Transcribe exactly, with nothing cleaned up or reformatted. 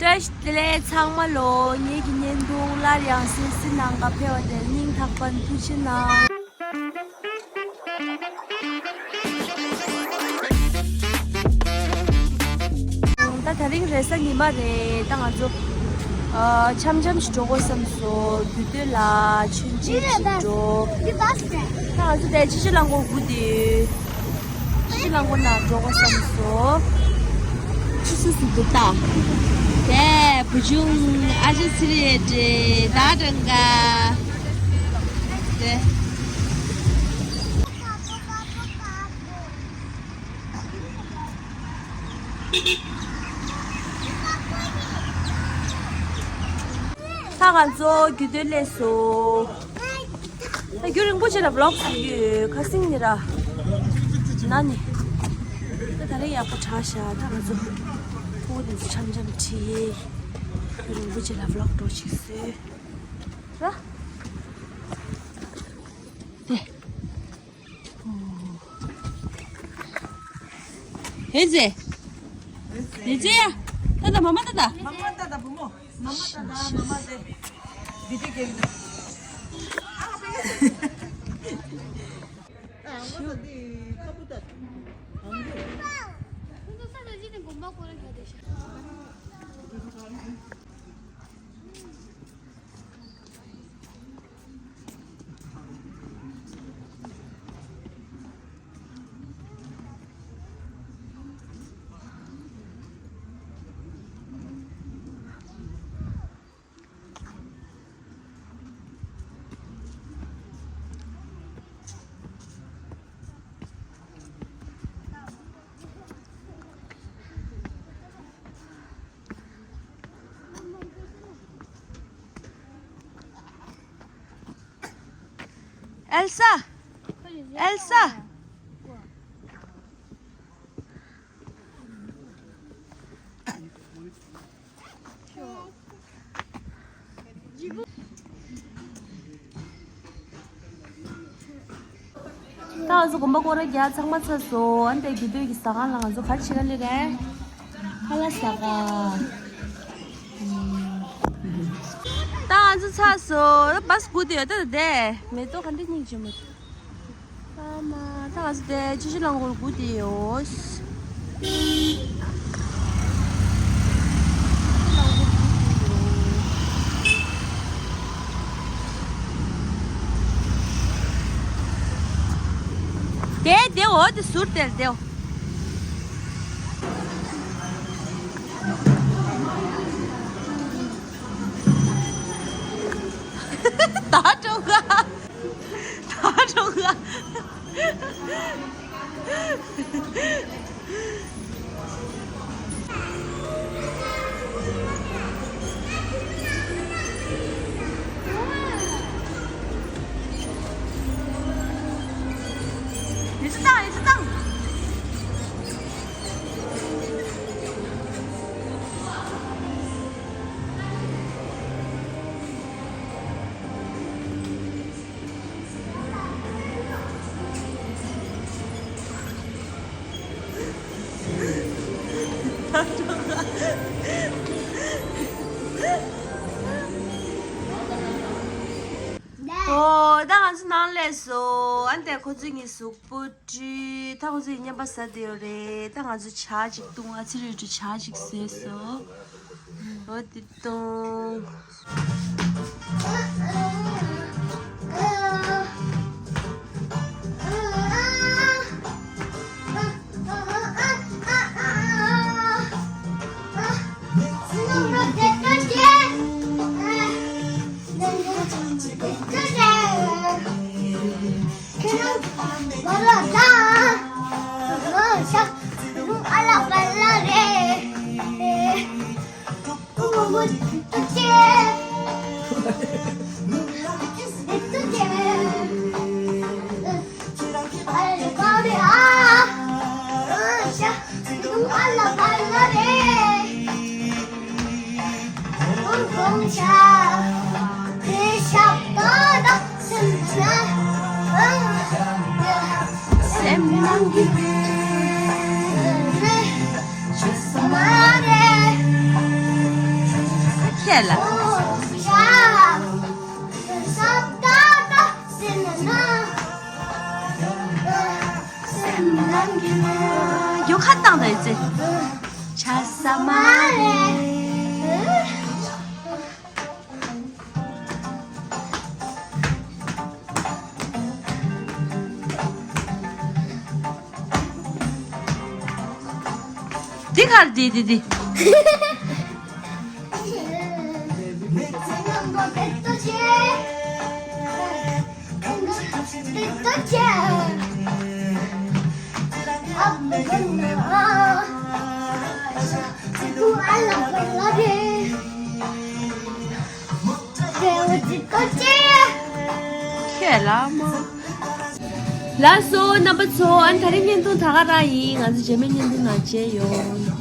བཀྲ་ཤིས་བདེ་ལེགས་ཚང་མ་ལོ། ངེད་ཀྱི་བརྙན་ཐུང་སླར་ཡང་གསན་གཟིགས་གནང་ག་ཕེབས་པ་དེར་སྙིང་ཐག་པ་ནས་ཐུགས་རྗེ་གནང་། ད་དེ་རིང་རེས་གཟའ་ཉི་མ་རེད། ད་ང་ཚོ་ཨ་འཆམ་འཆམ་ཞིག་འགྲོ་དགོས་བསམ་སོང་། རྒྱུད་སྟོད་ལ་མཆོད་མཇལ་ཞིག་འགྲོ། ད་ང་ཚོ་དེ་ཆུ་བཞི་རླངས་འཁོར་སྒུག་བསྡད་ཡོད། ཤི་ལང་གོ་ན་འགྲོ་གོ་བསམ་སོ། ཆུ་སུ་སུ་འདུག་ད། དེ་བུ་ཆུང་ཨ་ཅེ་ཚི་རེད་དེ་ད་དྲང་ག་དེ། ད་ང་ཚོ་རྒྱུད་སྟོད་སླེབས་སོང་། ད་རྒྱུན་རིང་པོ་ཅིག་ལ་ཝི་ལོག་བཟོ་གི་ཡོད། ཁ་སང་ཉིན་ར་ན་ནི། ད་ད་རེས་ཡག་པོ་དྲག་ཤག་ད་ང་ཚོ་ཕྲུ་གུ་དེ་ཚོ་འཆམ་འཆམ་ཁྲིད། རྒྱུན་རིང་པོ་ཅིག་ལ་ཝི་ལོག་འགྲོ་ཅིག་བཟོས་ར། དེ། ཨེ་ཙེ། ཨེ་ཙེ་ཡ། ཏ་ཏ་མ་མ་ཏ་ཏ། མ་མ་ཏ་ཏ་བུ་མོ། མ་མ་ཏ་ཏ་མ་མ་ཏེ། འདི་དེ་གེ་འདི། ཨ་ཨ་ཨ་ཨ་ཨ། ཨེལ་ས། ཨེལ་ས། ད་ང་ཚོ་དགོན་པ་སྐོར་ར་རྒྱག་ཚང་མ་ཚར་སོང་། ཨ་ནི་དེ་རྒྱུད་སྟོད་ཀྱི་ཟ་ཁང་ལ་ང་ཚོ་ག་རེ་བྱེད་ག་སླེབས་རེད། ཁ་ལག་ཟ་ག་ད་ང་ཚོ་ཚར་སོང་། ད་བཱས་སྒུག་བསྡད་ཡོད། ད་ད་དེ་མེ་ཏོག་ག་འདྲ་སྙིང་རྗེ་མོ། ཨ་མ། ད་ང་ཚོ་དེ་ཆུ་བཞི་རླངས་འཁོར་སྒུག་བསྡད་ཡོད། དེ་དེ་འོ་དེ་ཟུར་དེར་དེའོ། ད་འགྲོ་ག་ད་འགྲོ་ག་ཡིད་ཆེས་བཏང་། ཡིད་ཆེས་བཏང་། ཨོ། ད་ང་ཚོ་ནང་སླེབས་སོང་། ཨ་ནི་དེ་ཁོ་ཚོས་ངའི་གཟུགས་པོ་བཀྲུས། ད་ཁོ་ཚོས་བརྙན་པར་ཟ་བསྡད་ཡོད་རེད། ད་ང་ཚོ་ཇ་ཅིག་བཏུང་། ཨ་ཚི་རུ་ཏྲུ་ཇ་ཅིག་བཟས་སོང་། ཨོ་དེ་བཏུང་། སེམས་ནང་གི་ཆུ་ས་མ་རེད། ཁྱེད་ལ། ཡོ་ཁ་བཏང་དང་ཡོད་ཚེ། ཆ་ས་མ་རེད། འདི་གར་འདི་འདི་འདི། ཁྱེད་ལ་མོ། ལགས་སོ་རྣམ་པ་ཚོ། ཨ་ནི་དེ་རིང་བརྙན་ཐུང་ད་ག་རང་ཡིན། ང་ཚོ་རྗེས་མའི་བརྙན་ཐུང་ནང་མཇལ་ཡོང་།